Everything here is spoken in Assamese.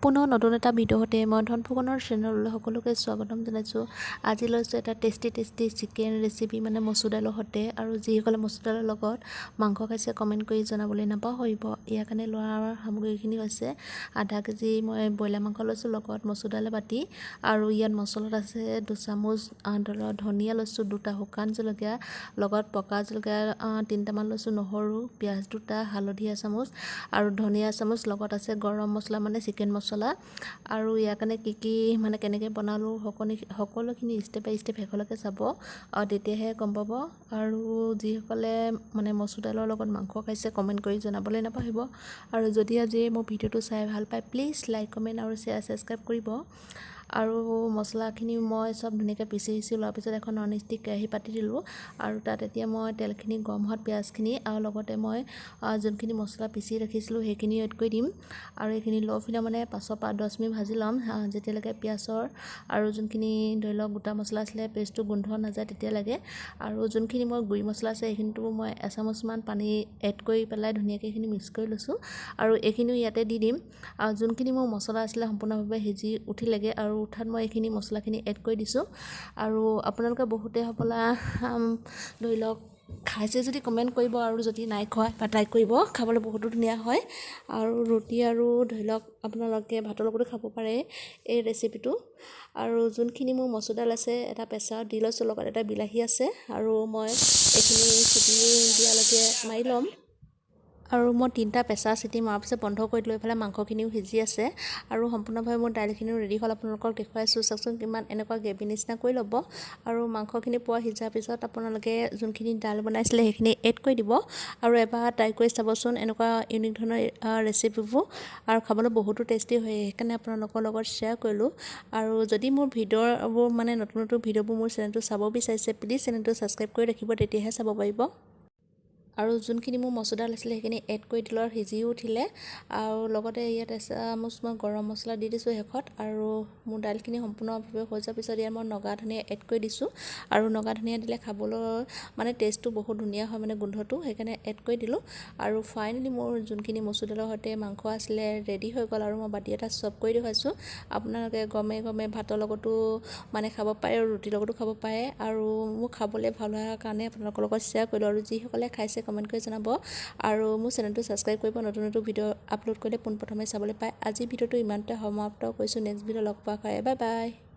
পুনৰ নতুন এটা ভিডিঅ' সৈতে মই ধন ফুকনৰ চেনেললৈ সকলোকে স্বাগতম জনাইছোঁ। আজি লৈছোঁ এটা টেষ্টি টেষ্টি চিকেন ৰেচিপি, মানে মচুৰ দাইলৰ সৈতে। আৰু যিসকলে মচুৰ দাইলৰ লগত মাংস খাইছে কমেণ্ট কৰি জনাবলৈ নাপাহৰিব। ইয়াৰ কাৰণে লোৱা সামগ্ৰীখিনি হৈছে আধা কেজি মই ব্ৰইলাৰ মাংস লৈছোঁ, লগত মচুৰ দাইল বাতি। আৰু ইয়াত মছলাত আছে দুচামুচ ধৰক ধনিয়া লৈছোঁ, দুটা শুকান জলকীয়া, লগত পকা জলকীয়া তিনিটামান লৈছোঁ, নহৰু, পিঁয়াজ দুটা, হালধি এচামুচ আৰু ধনিয়া এচামুচ, লগত আছে গৰম মছলা মানে চিকেন মছলা। আৰু ইয়াৰ কাৰণে কি কি মানে কেনেকৈ বনালোঁ সকলোখিনি ষ্টেপ বাই ষ্টেপ শেষলৈকে চাব, আৰু তেতিয়াহে গম পাব। আৰু যিসকলে মানে মচুৰ দাইলৰ লগত মাংস খাইছে কমেণ্ট কৰি জনাবলৈ নাপাহৰিব। আৰু যদি আজি মোৰ ভিডিঅ'টো চাই ভাল পায় প্লিজ লাইক, কমেণ্ট আৰু শ্বেয়াৰ, ছাবস্ক্ৰাইব কৰিব। আৰু মছলাখিনি মই চব ধুনীয়াকৈ পিচি পিচি লোৱাৰ পিছত এখন নন ষ্টিক কেৰাহী পাতি দিলোঁ। আৰু তাত এতিয়া মই তেলখিনি গৰম হোৱাত পিঁয়াজখিনি আৰু লগতে মই যোনখিনি মছলা পিচি ৰাখিছিলোঁ সেইখিনি এড কৰি দিম। আৰু এইখিনি ল' ফ্লেমত মানে 5ৰ পৰা 10 মিনিট ভাজি ল'ম, যেতিয়ালৈকে পিঁয়াজৰ আৰু যোনখিনি ধৰি লওক গোটা মছলা আছিলে পেষ্টটো গোন্ধ নাযায় তেতিয়ালৈকে। আৰু যোনখিনি মই গুড়ি মছলা আছে সেইখিনিতো মই এচামুচমান পানী এড কৰি পেলাই ধুনীয়াকৈ এইখিনি মিক্স কৰি লৈছোঁ। আৰু এইখিনিও ইয়াতে দি দিম। আৰু যোনখিনি মোৰ মছলা আছিলে সম্পূৰ্ণভাৱে সিজি উঠিলেগৈ আৰু উঠাত মই এইখিনি মছলাখিনি এড কৰি দিছোঁ। আৰু আপোনালোকে বহুতে হ'বলা ধৰি লওক খাইছে যদি কমেণ্ট কৰিব, আৰু যদি নাই খোৱা বা ট্ৰাই কৰিব, খাবলৈ বহুতো ধুনীয়া হয়। আৰু ৰুটি আৰু ধৰি লওক আপোনালোকে ভাতৰ লগতো খাব পাৰে এই ৰেচিপিটো। আৰু যোনখিনি মোৰ মচুৰ দাইল আছে এটা প্ৰেছাৰত দি লৈছোঁ, লগত এটা বিলাহী আছে, আৰু মই এইখিনি চিটি দিয়ালৈকে মাৰি ল'ম। আৰু মই 3টা প্ৰেছাৰ চিটি মৰাৰ পিছত বন্ধ কৰি লৈ পেলাই মাংসখিনিও সিজি আছে। আৰু সম্পূৰ্ণভাৱে মোৰ দাইলখিনিও ৰেডি হ'ল, আপোনালোকক দেখুৱাইছোঁ। চাওকচোন কিমান এনেকুৱা গ্ৰেভি নিচিনা কৰি ল'ব। আৰু মাংসখিনি পুৰা সিজাৰ পিছত আপোনালোকে যোনখিনি দাইল বনাইছিলে সেইখিনি এড কৰি দিব। আৰু এবাৰ ট্ৰাই কৰি চাবচোন এনেকুৱা ইউনিক ধৰণৰ ৰেচিপিবোৰ, আৰু খাবলৈ বহুতো টেষ্টি হয়, সেইকাৰণে আপোনালোকৰ লগত শ্বেয়াৰ কৰিলোঁ। আৰু যদি মোৰ ভিডিঅ'বোৰ মানে নতুন নতুন ভিডিঅ'বোৰ মোৰ চেনেলটো চাব বিচাৰিছে প্লিজ চেনেলটো ছাবস্ক্ৰাইব কৰি ৰাখিব, তেতিয়াহে চাব পাৰিব। আৰু যোনখিনি মোৰ মচুৰ দাইল আছিলে সেইখিনি এড কৰি দিলোঁ আৰু সিজিও উঠিলে। আৰু লগতে ইয়াত এচামুচ মই গৰম মছলা দি দিছোঁ শেষত। আৰু মোৰ দাইলখিনি সম্পূৰ্ণভাৱে হৈ যোৱাৰ পিছত ইয়াত মই নগা ধনিয়া এড কৰি দিছোঁ। আৰু নগা ধনিয়া দিলে খাবলৈ মানে টেষ্টটো বহুত ধুনীয়া হয়, মানে গোন্ধটো, সেইকাৰণে এড কৰি দিলোঁ। আৰু ফাইনেলি মোৰ যোনখিনি মচুৰ দাইলৰ সৈতে মাংস আছিলে ৰেডি হৈ গ'ল। আৰু মই বাতি এটা চব কৰি দেখুৱাইছোঁ, আপোনালোকে গৰমে গৰমে ভাতৰ লগতো মানে খাব পাৰে আৰু ৰুটিৰ লগতো খাব পাৰে। আৰু মোৰ খাবলৈ ভাল হোৱাৰ কাৰণে আপোনালোকৰ লগত শ্বেয়াৰ কৰিলোঁ। আৰু যিসকলে খাইছে কমেণ্ট কৰি জনাব। আৰু মোৰ চেনেলটো ছাবস্ক্ৰাইব কৰিব, নতুন নতুন ভিডিঅ' আপলোড কৰিলে পোনপ্ৰথমে চাবলৈ পায়। আজি ভিডিঅ'টো ইমানতে সমাপ্ত কৰিছোঁ, নেক্সট ভিডিঅ' লগ পোৱা কৰে, বাই বাই।